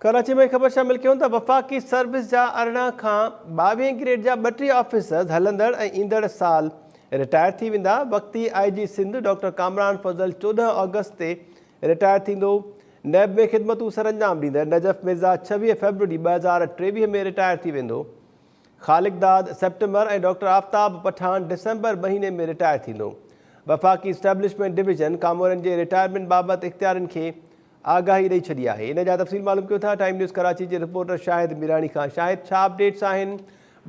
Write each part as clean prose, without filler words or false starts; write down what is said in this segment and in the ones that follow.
ڪراچي ۾ خبر شامل ڪيون ته وفاقي سروس جا 18 کان 22 گريڊ جا 32 آفيسرز هلندڙ ۽ ايندڙ سال رٽائر ٿي ويندا. وقتي I G Sindh doctor Kamran Fazal 14 August تي رٽائر ٿيندو. نيب ۾ خدمتون سرانجام ڏيندڙ نجف مرزا 26 فيبروري 2023 ۾ رٽائر ٿي ويندو. خالق داد سيپٽمبر ۽ ڊاڪٽر آفتاب پٺاڻ ڊسمبر مهيني ۾ رٽائر ٿيندو. وفاقي اسٽيبلشمينٽ ڊويزن ڪامورن جي رٽائرمينٽ بابت اختيارين کي آگاهي ڏئي ڇڏي آهي. ان جا تفصيل معلوم ڪيون ٿا ٽائيم نيوز ڪراچي جي رپورٽر شاهد ميراڻي کان. شاهد ڇا اپڊيٽس آهن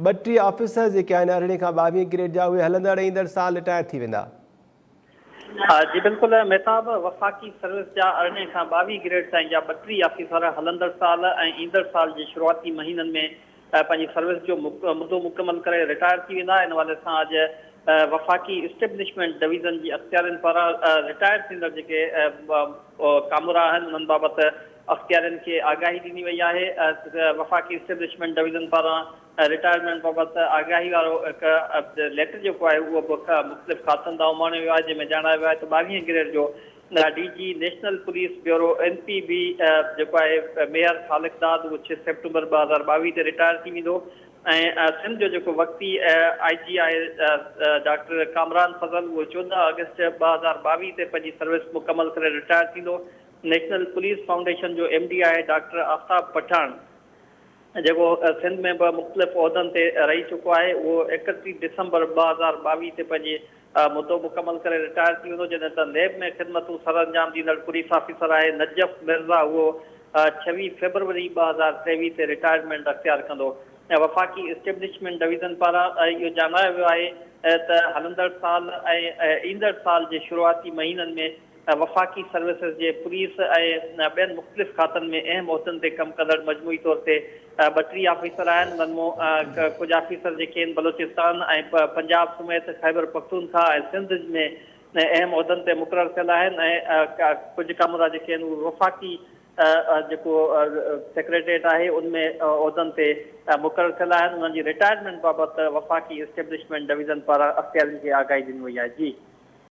32 آفيسرز جيڪي آهن 18 کان 22 گريڊ جا اهي هلندڙ ۽ ايندڙ سال رٽائر ٿي ويندا. جي بلڪل مهتاب، وفاقي سروس جا 18 کان 22 گريڊ تائين جا 32 آفيسر هلندڙ سال ۽ ايندڙ سال جي شروعاتي مهينن ۾ پنهنجي سروس جو مدو مڪمل ڪري رٽائر ٿي ويندا. ان حوالي سان اڄ وفاقي اسٽيبلشمينٽ ڊويزن جي اختيارين پاران رٽائر ٿيندڙ جيڪي ڪامورا آهن انهن بابت اختيارين کي آگاهي ڏني وئي آهي. وفاقي اسٽيبلشمينٽ ڊويزن پاران رٽائرمينٽ بابت آگاهي وارو هڪ ليٽر جيڪو آهي اهو به مختلف کاتن ڏانهن اماڻيو ويو آهي جنهن ۾ ڄاڻايو ويو آهي ته 22 گريڊ جو D G national police bureau, N P B, جيڪو آهي ميئر خالق داد اهو ڇهه سيپٽمبر 2022 تي رٽائر ٿي ويندو ۽ سنڌ جو جيڪو وقتي آء جي آهي ڊاڪٽر ڪامران فضل اهو 14 آگسٽ 2022 تي پنهنجي سروس مڪمل ڪري رٽائر ٿيندو. نيشنل پوليس فائونڊيشن جو ايم ڊي آهي ڊاڪٽر آفتاب پٺاڻ. جيڪو سنڌ ۾ به مختلف عهدن تي رهي چڪو آهي، اهو 31 ڊسمبر 2022 تي پنهنجي مدو مڪمل ڪري رٽائر ٿي ويندو، جڏهن ته نيب ۾ خدمتون سرانجام ڏيندڙ پوليس آفيسر آهي نجف مرزا اهو 26 فيبروري 2023 تي رٽائرمينٽ اختيار ڪندو. وفاقي اسٽيبلشمينٽ ڊويزن پاران اهو ڄاڻايو ويو آهي ته هلندڙ سال ۽ ايندڙ سال جي شروعاتي مهينن ۾ وفاقي سروسز جي پوليس ۽ ٻين مختلف کاتن ۾ اهم عهدن تي ڪم ڪندڙ مجموعي طور تي 32 آفيسر آهن، انهن مون ڪجهه آفيسر جيڪي آهن بلوچستان ۽ پنجاب سميت خيبر پختونخواهه ۽ سنڌ ۾ اهم عهدن تي مقرر ٿيل آهن ۽ ڪجهه ڪامورا جيڪي آهن اهي وفاقي جيڪو سيڪريٽريٽ آهي ان ۾ عهدن تي مقرر ٿيل آهن، انهن جي رٽائرمينٽ بابت وفاقي اسٽيبلشمينٽ ڊويزن پاران اختيارين کي آگاهي ڏني وئي آهي. جي.